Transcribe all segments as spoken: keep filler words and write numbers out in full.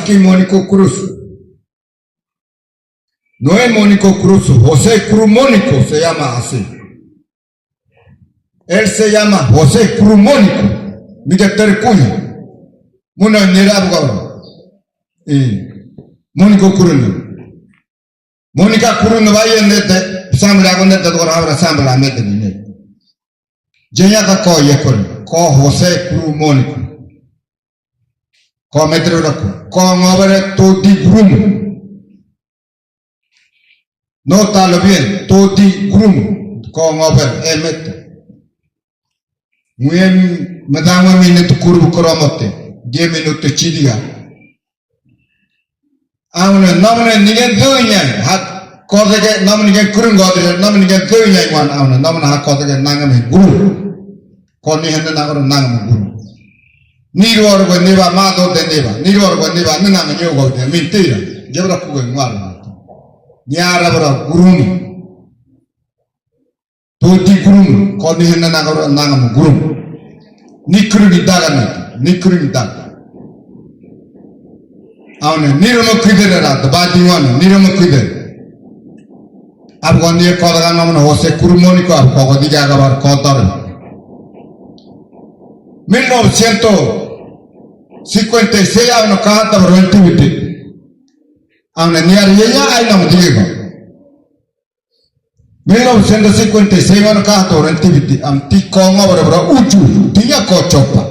Ki Mónico Cruz. No é Mónico Cruz, José Cruz Mónico se llama así. Él se llama José Cruz Mónico. Miguel Tercuña. Muna nira buga. E, Mónico Cruz no. Mónica Cruz no va yénete, sambla gonete, dora abra sambla mete ni ne. Yéña ka ko ye kore, ko José Cruz Mónico. Ko metre ora ko, ko ngóbere toti gurumu. Nótalo bien, toti gurumu, ko ngóbere, e mete. Ngúya, medama minutu kurubu koromote, diez minutu chidiga. Awne, nómine ninguen dóña, ha, kodege, nómine ninguen kurungo de, nómine ninguen dóña iguan, awne, nómine ha kodege nangame guru. Ko ni hende nangoro nangame guru. Niror go niba, mado de niba, niror go niba, ni nangame nyogo de, mentira. Jebra kuge nguar. Niara bra guru. Toti gurumu, ko ni hende nangoro nangame gurumu. Ni kuru ni daga ni, ni kuru ni daga. Awne, niroma kidere ra, daba diwan, niroma kidere. Ab gondi kodaga nómine José Cruz Mónico, ab kogo diga gabar kodor. Mil novecientos cincuenta y seis, awne kaha tabro entibiti. Awne niar yeña, ay nómine diga. Mil novecientos cincuenta y seis, awne kaha tabro entibiti, am, ti ko ngóbere bra uju, tiña ko chopa.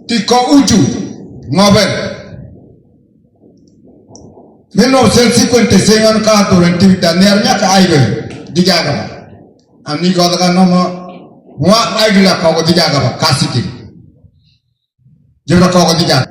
Ti ko uju, ngóbere. Mil novecientos cincuenta y seis, awne kaha tabro entibiti, niar ñaka aibe, diga gaba. Am, ni kodaga nómine, wa aigila kogo diga gaba, kasiti. Jebra kogo diga.